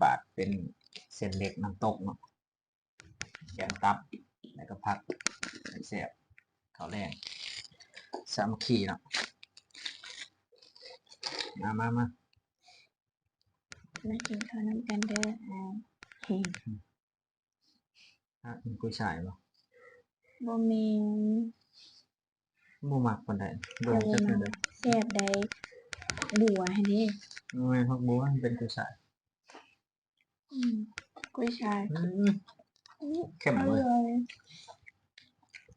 ບາດເປັນເສັ້ນເລັກນ້ຳຕົກເນາະ ແກມຕັບ ແລ້ວກໍຜັກ ແຊບ ເຂົ້າແລງ ສາມັກຄີເນາະ. ມາ ມາ ມາ ມາກິນເຂົ້ານຳກັນເດີ. ອ່າ ອ່ະ ກິນກຸ້ຍຊ່າຍບໍ່? ບໍ່ແມ່ນ ບໍ່ມັກປານໃດ. ບໍ່ ແຊບໃດ໋ ແຊບໃດ໋ ຜັກບົວຫັ້ນເດ້. ບໍ່ແມ່ນຜັກບົວ ມັນເປັນກຸ້ຍຊ່າຍ. ອືມ ກຸ້ຍຊ່າຍ. ອືມ ເຂັ້ມເວີຍ ອະລ່ອຍ.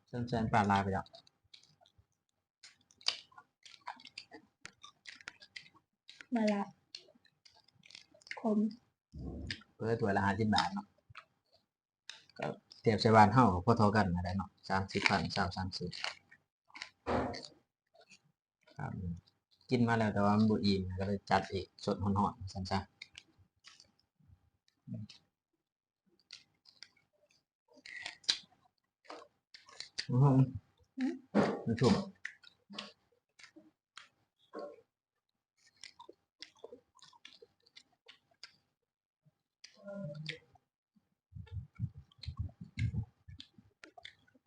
ເຊີນໆ ປາດລາຍໄປແລ້ວ. ມາລະ ຄົມ ເປີດຖ້ວຍລະຫ້າສິບບາດເນາະ ກໍທຽບໃສ່ບ້ານເຮົາກໍພໍເທົ່າກັນຫັ້ນແຫຼະເນາະ ສາມສິບພັນ ຊາວ ສາມສິບ. ຄັບ ກິນມາແລ້ວແຕ່ວ່າມັນບໍ່ອີ່ມ ກໍເລີຍຈັດອີກ ສົດຮ້ອນໆ ວ່າຊັ້ນຊະ. ອືມ ມັນຊຸ່ມ.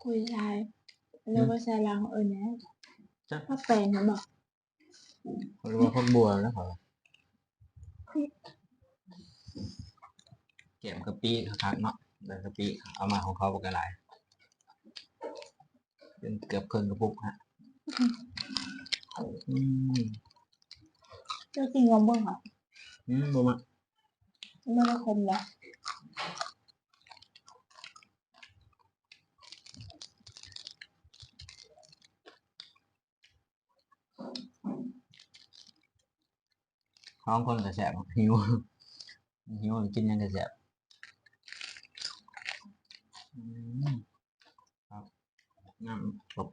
ກຸ້ຍຊ່າຍ ຫຼືວ່າ ອືມ ພາສາລາວເຂົາເອີ້ນຫຍັງ? ຈັກ ຜັກແປງຫັ້ນບໍ? ເຂົາເອີ້ນວ່າຜັກບົວນະ ເຂົາວ່າ. ແກມກະປິຄັກໆເນາະ ໃບກະປິເອົາມາຂອງເຂົາບັກຫຼາຍ ຈົນເກືອບເຄິ່ງກະປຸກຫັ້ນ. ອືມ ເຈົ້າກິນລອງເບິ່ງຫາ. ອືມ ບໍ່ມັກ ບໍ່ໄດ້ຄົມເດ. ຂອງຄົນກໍແຊບ ຫິວ ຫິວກິນຫຍັງກໍແຊບ. ອືມ ຄັບ ນ້ຳ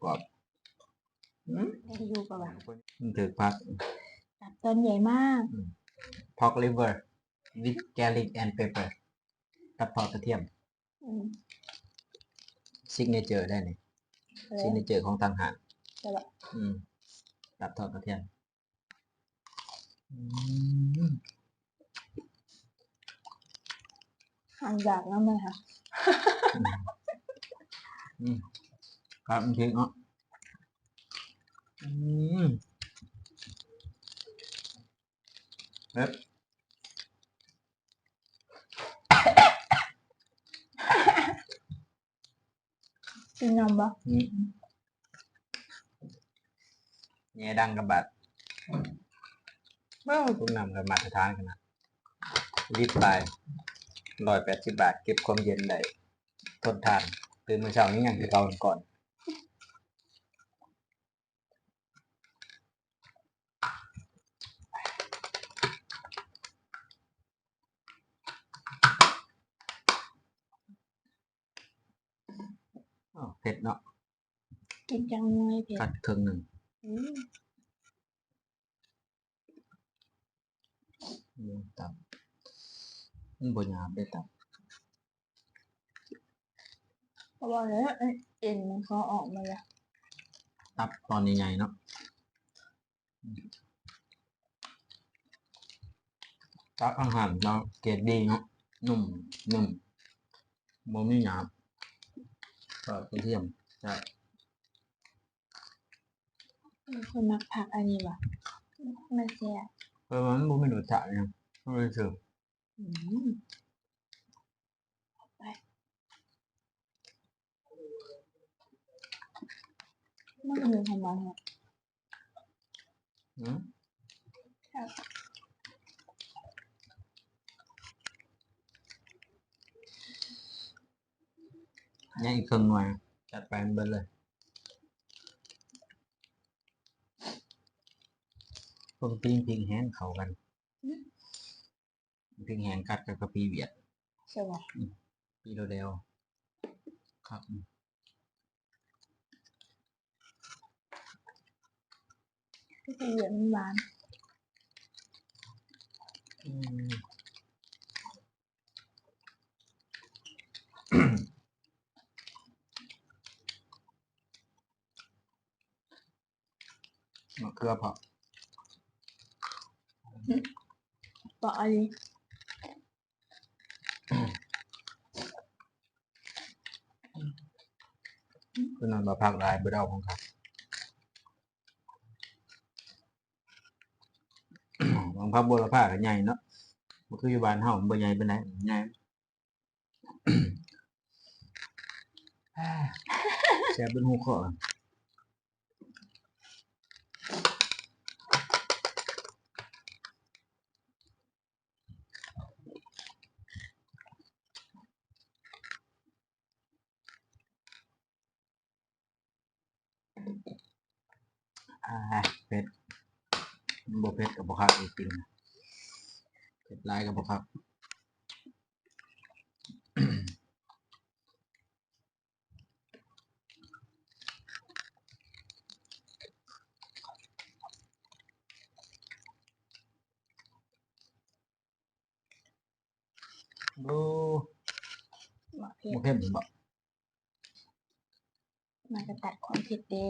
ກອບໆ. ອືມ ໄດ້ຢູ່ກໍວ່າ ມັນຖືກຜັກ ຕັບຕອນໃຫຍ່ມາກ. ອືມ pork liver with garlic and pepper ຕັບທອດກະທຽມ. ອືມ ຊິກເນເຈີໄດ໋ນີ້ ເອີ ຊິກເນເຈີຂອງທາງຮ້ານ. ອືມ ຕັບທອດກະທຽມ. ອືມ ຫາຍາກນຳເລີຍຄ່ະ. ອືມ ຄັບ ມັນຖືກເນາະ. ອືມ ເອີ ກິນນ້ຳບໍ່? ອືມ ແຍ່ດັງກັບບາດ. ເວົ້າ ພວກນ້ຳກໍມາດຕະຖານຂະໜາດ ລິດປາຍ ຮ້ອຍແປດສິບບາດ ເກັບຄວາມເຢັນໄດ້ທົນທານ. ຕື່ນມື້ເຊົ້າຍັງ ຍັງຄືເກົ່າກ່ອນ. ອ້າວ ເຜັດເນາະ ກິນຈັກໜ່ວຍເຜັດ ກັດເຄິ່ງໜຶ່ງ. ອືມ ອືມ ຕັບ ມັນບໍ່ຫຍາບເດ້ຕັບ. ເພາະວ່າເອີ ເອັນມັນກໍອອກມາແລ້ວ ຕັບຕອນໃຫຍ່ໆເນາະ. ຕັບທາງຮ້ານເນາະ ເກຣດດີເນາະ ນຸ້ມ ນຸ້ມ ບໍ່ມີຫຍາບ ທອດກະທຽມ ແຊບ. ເອີ ຂ້ອຍມັກຜັກອັນນີ້ວ່າ ມັນແຊບ ເພາະວ່າມັນບໍ່ມີລົດຊາດຫຍັງ ມັນຊື່. ອືມ ໄປ ມັນກໍມີຄວາມໝວານເນາະ. ອືມ ແຊບ ຍັງອີກເຄິ່ງໜ່ວຍ ຈັດໄປໃຫ້ເບິດເລີຍ. ເບິ່ງປີ້ງພິກແຫ້ງເຂົ້າກັນ. ອືມ ພິກແຫ້ງກັດກັບກະປິຫວຽດ ໃຊ່ບໍ່? ອືມ ປີໂລແດວ ຄັກ ອືມ ກະປິຫວຽດມັນຫວານ. ອືມ ມະເຂືອເພາະ ເພາະອັນນີ້ ເພິ່ນນັ້ນວ່າຜັກຫຼາຍ ບໍ່ໄດ້ເອົາຂອງເຂົາ. ຂອງຜັກບົວລະພາກໍໃຫຍ່ເນາະ, ບໍ່ຄືຢູ່ບ້ານເຮົາ ມັນບໍ່ໃຫຍ່ປານໃດ, ໃຫຍ່ ແຊບເບິດຫູຄໍ. ອາ ເຜັດ ມັນບໍ່ເຜັດກໍບໍ່ຄັກອີກ ກິນ ເຜັດຫຼາຍກໍບໍ່ຄັກ. ໂອ້ ບໍ່ເຜັດ ບໍ່ເຄັມບໍ? ມັນກໍຕັດຄວາມເຜັດເດ້.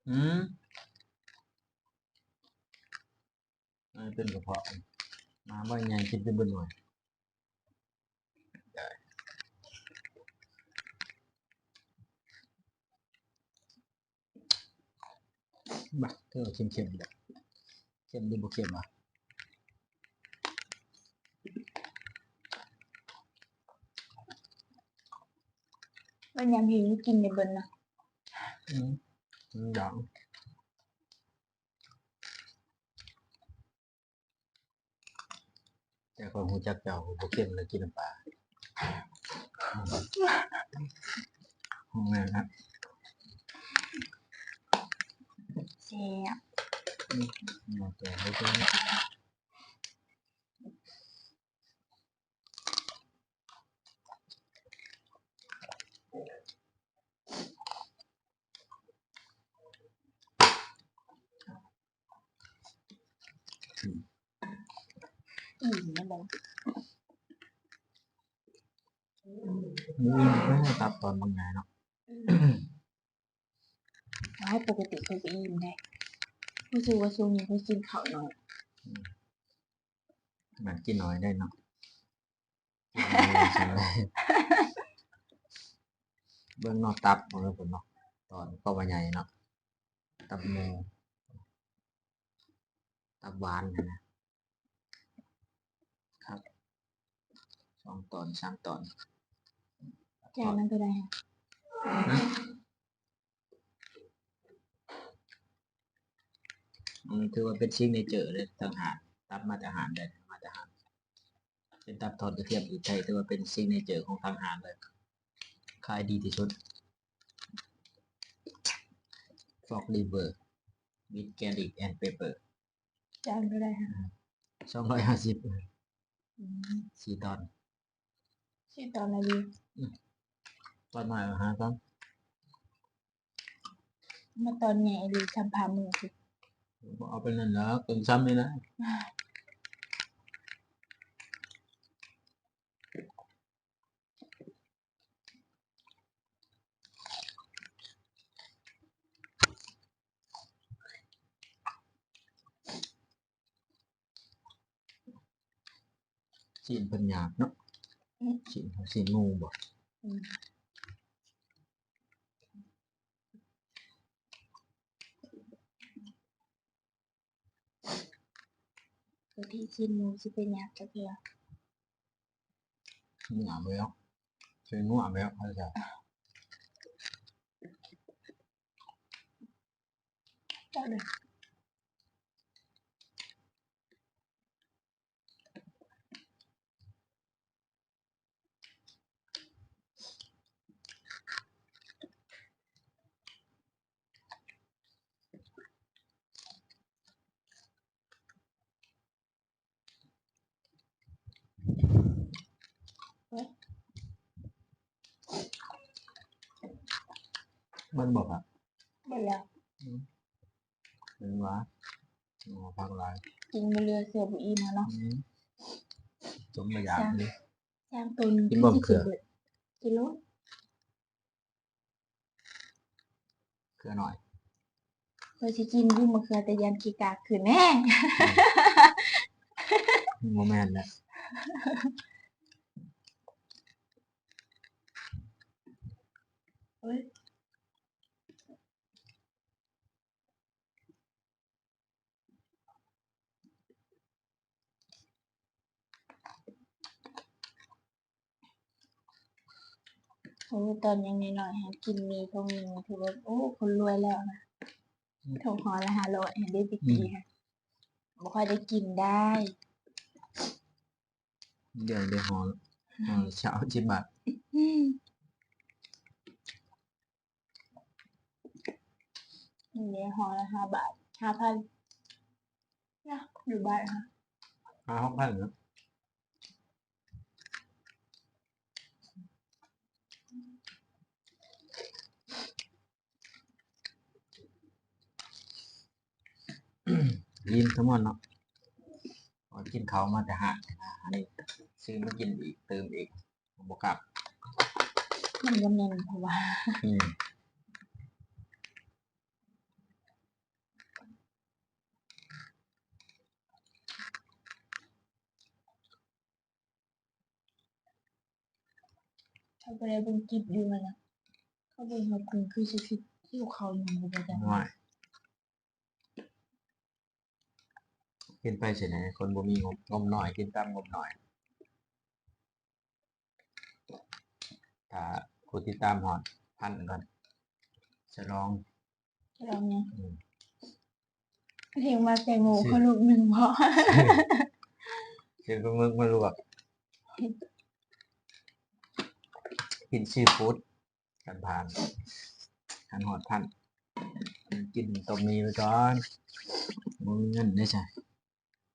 ອືມ ອັນນີ້ເປັນກະເພາະ ມາໃບໃຫຍ່ກິນເປັນເບິດໜ່ວຍ. ບາ ເທື່ອເຄັມໆ ເຄັມຫຼືບໍ່ເຄັມວະ? ມັນຍາມຫິວກິນໄດ້ເບິດນະ. ອືມ ມັນຢາກ. ແຕ່ຂ້ອຍຮູ້ຈັກເຈົ້າ ບໍ່ເຄັມແລ້ວກິນນ້ຳປາ. ແມ່ນນະ ແຊບ. ອືມ ເອົາແກງໄປເບິ່ງ. ອີ່ຫຍັງບໍ່? ມື້ອື່ນແມ່ຕັບຕອນບັກໃຫຍ່ເນາະ. ອືມ ໂອ້ຍ ປົກກະຕິຂ້ອຍກໍອີ່ມເດ້. ຮູ້ສຶກວ່າຊ່ວງນີ້ຂ້ອຍກິນເຂົ້າໜ້ອຍ. ອືມ ມັນກິນໜ້ອຍໄດ້ເນາະ. ເບິ່ງເນາະ ຕັບຂອງເພິ່ນເນາະ ຕອນກໍວ່າໃຫຍ່ເນາະ ຕັບໝູ ຕັບຫວານຫັ້ນນະ ຄັກ ສອງຕອນ ສາມຕອນ. ຈານນັ້ນເທົ່າໃດ? ຮະ? ອືມ ຖືວ່າເປັນຊິກເນເຈີເດ້ ທາງຮ້ານ ຕັບມາດຕະຖານໄດ້ ມາດຕະຖານ ເປັນຕັບທອດກະທຽມອີກໄດ້ ຖືວ່າເປັນຊິກເນເຈີຂອງທາງຮ້ານເລີຍ ຂາຍດີທີ່ສຸດ. Pork liver with garlic and pepper. ຈານເທົ່າໃດ? ສອງຮ້ອຍຫ້າສິບ. ອືມ ສີ່ຕອນ ສີ່ຕອນລະດີ. ອືມ ຕອນນ້ອຍຫ້າຕອນ ມາຕອນໃຫຍ່ອີ່ຫຼີ ຊ່ຳພາມືຊິ. ເອົາໄປນັ້ນລະ ເປັນຊ່ຳນີ້ນະ. ຊີ້ນເພິ່ນຫຍາບເນາະ. ອືມ ຊີ້ນ ຊີ້ນໝູບໍ? ອືມ ໂຕທີ່ຊີ້ນໝູຊິໄປຫຍາບຈັກເທື່ອ. ຫຍາບແລ້ວ ຊີ້ນໝູຫຍາບແລ້ວ ເຂົາຈະ ຈັກເດີ້. ເບິດບໍ່? ເບິດແລ້ວ. ອືມ ເຫັນວ່າ ອໍ ຜັກຫຼາຍ ກິນບໍ່ເຫຼືອເຊື່ອບໍ່ອີ່ມເນາະ. ອືມ ສົມບໍ່ຢາກເດ້. ສາມໂຕໜຶ່ງ ກິນບໍ່ເຄືອ? ກິນໂລດ. ເຄືອໜ້ອຍ ຂ້ອຍຊິກິນຢູ່ມະເຄືອ ແຕ່ຢ້ານຂີ້ກາກຂຶ້ນແນ່. ອືມ ບໍ່ແມ່ນແຫຼະ. ໂອ້ຍ ໂອ້ ຕອນຍັງນ້ອຍໆ ຫາກິນໝີ່ຖົງໜຶ່ງ ຖືວ່າ ໂອ້ ຄົນລວຍແລ້ວນະ ອືມ ຖົງຫໍລະຫ້າຮ້ອຍ ເດ້ ຕະກີ້ ອືມ ນະ ບໍ່ຄ່ອຍໄດ້ກິນໄດ້ ດຽວໄດ້ຫໍລະ ຫໍລະຊາວເຈັດບາດ ອືມ ນີ້ເດ້ ຫໍລະຫ້າບາດ ຫ້າພັນ ນະ ຢູ່ບ້ານຫັ້ນ ຫ້າຫົກພັນເນາະ ລີ້ນສະໝອນເນາະ ກິນເຂົ້າມາແຕ່ຮ້ານ ອັນນີ້ຊື້ມາກິນອີກ ຕື່ມອີກ ບໍ່ຄັກ ມັນບໍ່ແໜ້ນ ເພາະວ່າ ອືມ ເຮົາບໍ່ໄດ້ເບິ່ງກິບຢູ່ຫັ້ນນະ ເຂົາເບິ່ງເຮົາກິນຄືຊິຄິດ ຫິວເຂົ້າຫຍັງຢູ່ບໍ່ຈັກ ໂອ້ຍ ກິນໄປຊັ້ນແຫຼະ ຄົນບໍ່ມີງົບ ງົບໜ້ອຍ ກິນຕາມງົບໜ້ອຍ ຖ້າຜູ້ຕິດຕາມຮອດພັນກ່ອນ ສະຫຼອງ ສະຫຼອງຫຍັງ? ອືມ ເຮັດມາແຕງໂມ ຊື້ ເຂົາລູກໜຶ່ງບໍ? ຊື້ປາໝຶກມາລວກ ກິນຊີຟູດ ກັນຜ່ານ ຄັນຮອດພັນ ກິນຕົ້ມໝີ່ໄວ້ກ່ອນ ບໍ່ມີເງິນເດ້ຊະ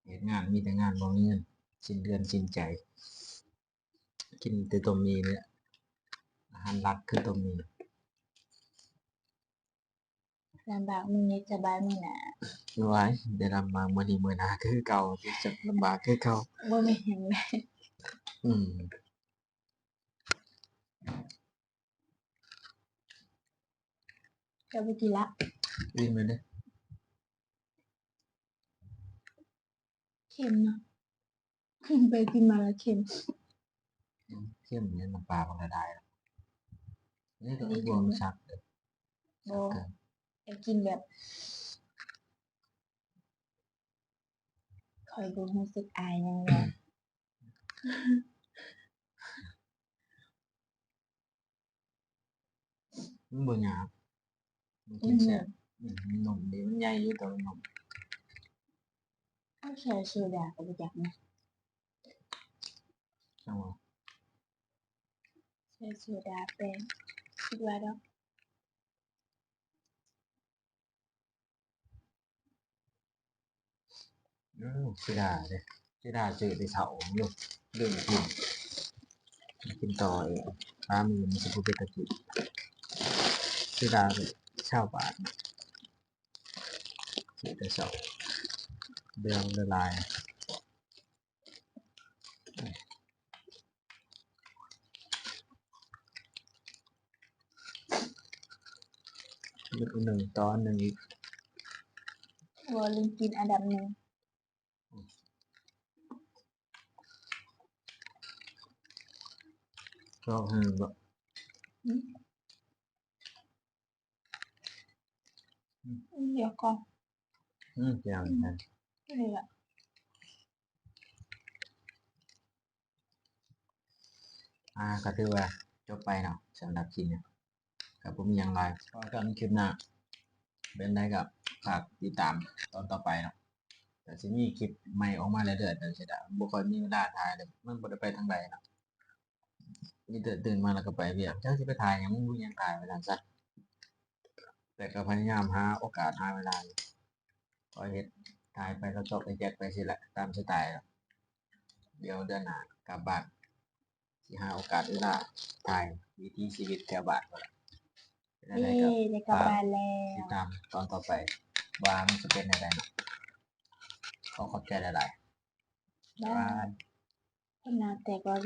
ເຮັດງານມີແຕ່ງານ ບໍ່ມີເງິນ ສິ້ນເດືອນສິ້ນໃຈ ກິນແຕ່ຕົ້ມໝີ່ນີ້ແຫຼະ ອາຫານຫຼັກຄືຕົ້ມໝີ່ ລຳບາກມື້ນີ້ ສະບາຍມື້ໜ້າ ໂອ້ຍ ໄດ້ລຳບາກມື້ນີ້ ມື້ໜ້າຄືເກົ່າ ຈະລຳບາກຄືເກົ່າ ບໍ່ແມ່ນຫຍັງເດ ອືມ. ເຈົ້າບໍ່ກິນລະ? ອີ່ມແລ້ວເດ້. ເຄັມເນາະ. ກິນໄປກິນມາລະເຄັມ. ອືມ ເຄັມແລ້ວ ນ້ຳປາມັນລະລາຍລະ. ນີ້ກໍບໍ່ມີສັກເດ້. ບໍ່. ຢາກກິນແບບ ຂ້ອຍບໍ່ຮູ້ສຶກອາຍຫຍັງເລີຍ. ມັນບໍ່ຫຍາບ ມັນກິນແຊບ. ອືມ ອືມ ມັນໜຸ່ມດີ ມັນໃຫຍ່ຢູ່ ແຕ່ວ່າໜຸ່ມ. ເອົາໃສ່ໂຊດາກໍບໍ່ຈັກນະ. ຈັ່ງຫວາ? ໃສ່ໂຊດາແປ້ງ ຄິດວ່າດອກ. ໂອ້ ເສຍດາຍເດ້ ເສຍດາຍ ຊື້ແຕ່ເຊົ້າຢູ່ ລືມກິນ ກິນຕໍ່ອີກ. ປາມື້ນີ້ຊິບໍ່ເປັນຕາກິນ. ເສຍດາຍຊາວບາດ ຊື້ແຕ່ເຊົ້າ ເບື່ອມັນຫຼາຍ. ໜຶ່ງຕໍ່ໜຶ່ງອີກ ບໍ່ລືມກິນອັນດັບໜຶ່ງ. ຊອກໃຫ້ແມ່ນບໍ່? ຫື? ອືມ ດຽວກ່ອນ. ອືມ ແຈ່ວ ອືມ ນີ້ແຫຼະ. ອ່າ ກໍຖືວ່າຈົບໄປເນາະ ສຳລັບຄລິບນີ້ ກໍບໍ່ມີຫຍັງຫຼາຍ. ພໍ້ກັນຄລິບໜ້າ ເປັນໃດກໍຝາກຕິດຕາມຕອນຕໍ່ໄປເນາະ. ກໍຊິມີຄລິບໃໝ່ອອກມາເລື້ອຍໆ ແຕ່ເສຍດາຍບໍ່ຄ່ອຍມີເວລາຖ່າຍເລີຍ ມັນບໍ່ໄດ້ໄປທາງໃດເນາະ. ມີແຕ່ຕື່ນມາແລ້ວກໍໄປວຽກ ຈັກຊິໄປຖ່າຍຫຍັງ ມັນບໍ່ມີຫຍັງຖ່າຍວ່າຊັ້ນຊະ. ແຕ່ກໍພະຍາຍາມຫາໂອກາດ ຫາເວລາຢູ່ ກໍເຮັດ ຖ່າຍໄປ ກໍຈອບໄປແຈກໄປຊີ້ແຫຼະ ຕາມສະໄຕ. ດຽວເດືອນໜ້າກັບບ້ານ ຊິຫາໂອກາດເວລາຖ່າຍວິຖີຊີວິດແຖວບ້ານພຸ້ນລະ. ເປັນຈັ່ງໃດກໍ ເຢ້ ໄດ້ກັບບ້ານແລ້ວ. ຝາກຕິດຕາມຕອນຕໍ່ໄປວ່າມັນຊິເປັນແນວໃດເນາະ. ຂໍຂອບໃຈຫຼາຍໆ. ບາຍບາຍ. ຄົນໜ້າແຕກວ່າ